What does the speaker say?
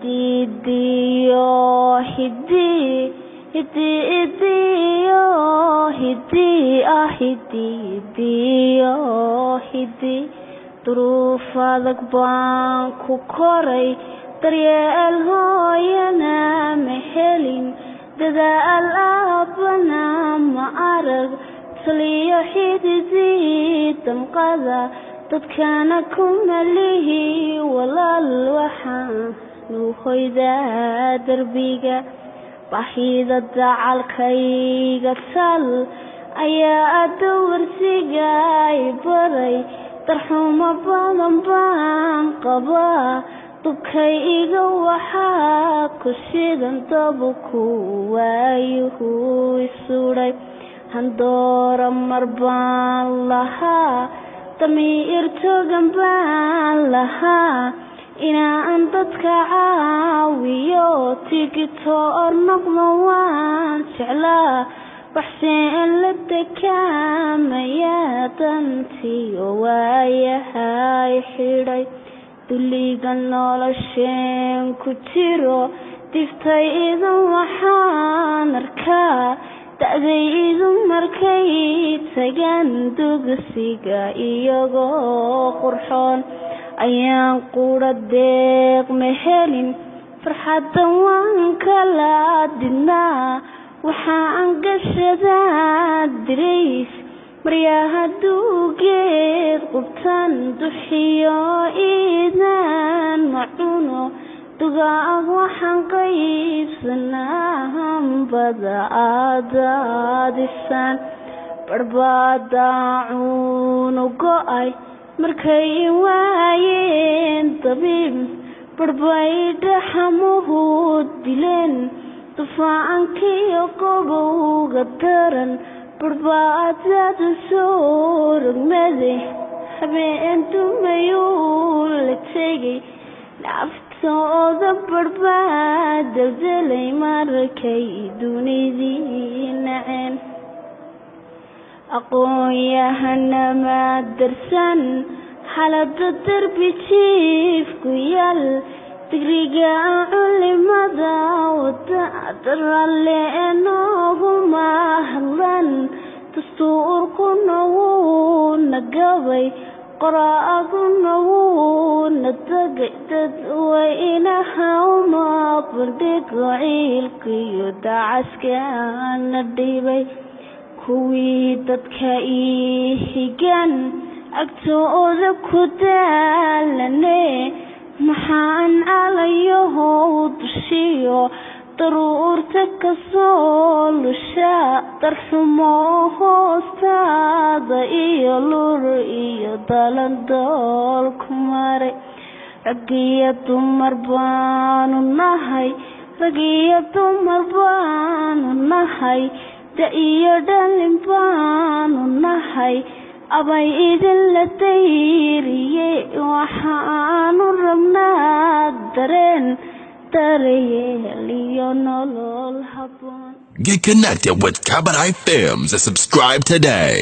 Hididiyo hidi hididiyo hidi ah hididiyo hidi duruuf adag baan ku koray daryeel hooyana ma helin dadaal aabbana ma arag taliyo xididii damqada dadkana kuma lihi walaal waxaanu hoydaa darbiga baahida dacalkayga tal ayaa dawarsiga i baray darxumo badan baan qabaa dubkay iga waxaa ku shidan dabku waayuhu isuday handoora mar baan lahaa damiir togan baan lahaa inaan dadka caawiyo tigitoor noqdo waan jeclaa waxseen la dekaamaya dantiyo waayahay xidhay duliga nolosheen ku jiro diftay idin waxaan arkaa da'daydu markay tagaan dugsiga iyagoo qurxoon ayaan qura deeq ma helin farxadda waan kala didnaa waxaan gashadaa dirays maryaha duugeed qubtan duxiyo iidan ma cuno dugaag waxaan qaybsanaa hambada aadaadisan barbadaacuunu go'ay markay waayeen dabiib barbay dhaxamuhu dileen dufaankiyo qobowga daran barbaadada soo rogmaday habeen dumayuu la tegay naftooda barbaad deldelay markay dunidii naceen aqoon-yahanama darsan xaalada darbi jiifku yaal digriga culimada wada daralle nooguma hadlan dastuurkuna wuuna gabay qoraaguna wuuna dagay dadweynaha uma bandhigo ciilkiyo dacaskana dhibay kuwii dadka ii xigan agtooda ku daalane maxaan calayahow dushiyo daruurta kasoo lusha darxumo hoostaada iyo lur iyo dalandool ku maray rag iyo dumar baanu nahay rag iyo dumar baanu nahay da iyo dhalin baanu nahay abay idinla dayriye waxaanu rabnaa dareen daryeel iyo nolol habboon. Get connected with Kabadai Films and subscribe today.